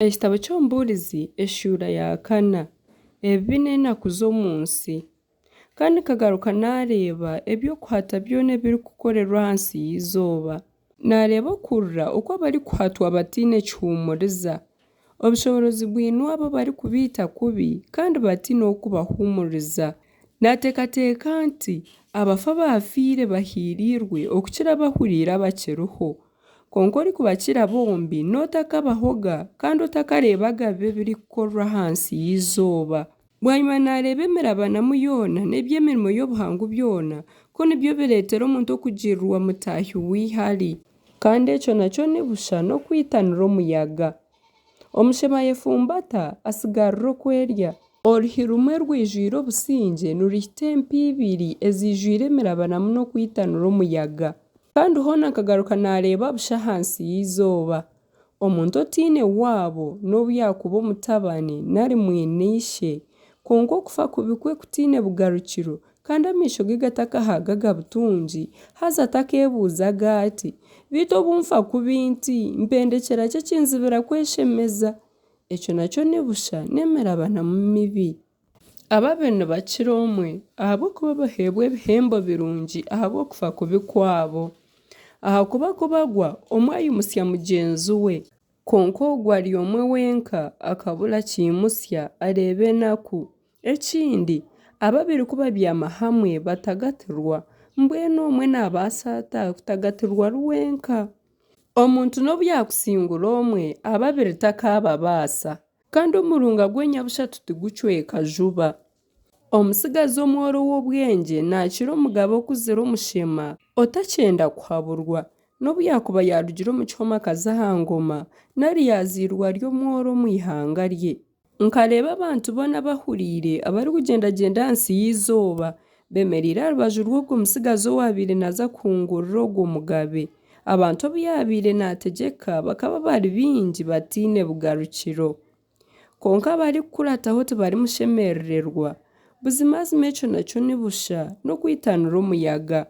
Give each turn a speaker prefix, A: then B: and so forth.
A: Ekitabo ky'Omubuurizi eshuura ya kana. Ebibi n'enaku z'omu nsi. Kandi nkagaruka naareeba eby'okuhata byona ebirikukorerwa ahansi y'eizooba. Naareeba okurira okw'abarikuhatwa bataine kihuumuriza. Obushoboorozi bwinwe abo abarikubaita kubi, kandi bataine w'okubahuumuriza. Naateekateeka nti, Abafu abaafiire bahiiriirwe okukira abahuriire abakiriho. Kwonka orikubakira bombi n'otakabahoga kandi otakareebaga bibi ebirikukorwa ahansi y'eizooba. Bwanyima naareeba emirabanamu yoona n'eby'emirimo y'obuhangu byona, ku nibyo bireetera omuntu okugirirwa mutaahi we eihari. Kandi ekyo nakyo ni busha n'okwitanira omuyaga. Omushema ayefumbata, atsigarira okwerya. Oruhi rumwe rwijwire obusingye niruhita empi ibiri eziijwire emirabanamu n'okwitanira omuyaga. Kandi hoona nkagaruka naareeba busha ahansi y'eizooba. Omuntu otaine waabo, nobu yaakuba omutabani nari mwene ishe, kwonka okufa kubi kwe kutaine bugarukiro, kandi amaisho ge gatakahagaga butungi, haza atakeebuuzaga ati, Beitu obu nfa kubi nti, mpendekyera ki ekinzibira kweshemeza? Ekyo nakyo ni busha n'emirabanamu mibi. Ababiri nibakira omwe, ahabw'okuba baheebwa ebihembo birungi ahabw'okufa kubi kwabo. Ahakuba ku bagwa, omwe aimutsya mugyenzi we. Kwonka ogwo ari omwe wenka, akabura kiimutsya, areeba enaku. Ekindi, ababiri ku babyama hamwe batagatirwa, mbwenu omwe naabaasa ata kutagatirwa ari wenka? Omuntu nobu yaakusingura omwe, ababiri takaababaasa. Kandi omurunga gw'enyabushatu tigucweka juba. Omutsigazi omworo ow'obwengye naakira omugabe okuzire omushema otakyenda kuhaburwa, nobu yaakuba yaarugire omu kihome akaza aha ngoma, nari yaazairwe ari omworo omu ihanga rye. Nkareeba abantu boona abahuriire abarikugyendagyenda ahansi y'eizooba, beemereire aha rubaju rw'ogwo mutsigazi owaabaire naaza kuhungurira ogwo mugabe. Abantu abu yaabaire naategyeka bakaba bari baingi bataine bugarukiro. Kwonka abarikukurataho tibarimushemerererwa. Buzimazima ekyo nakyo ni busha, n'okwitanira omuyaga.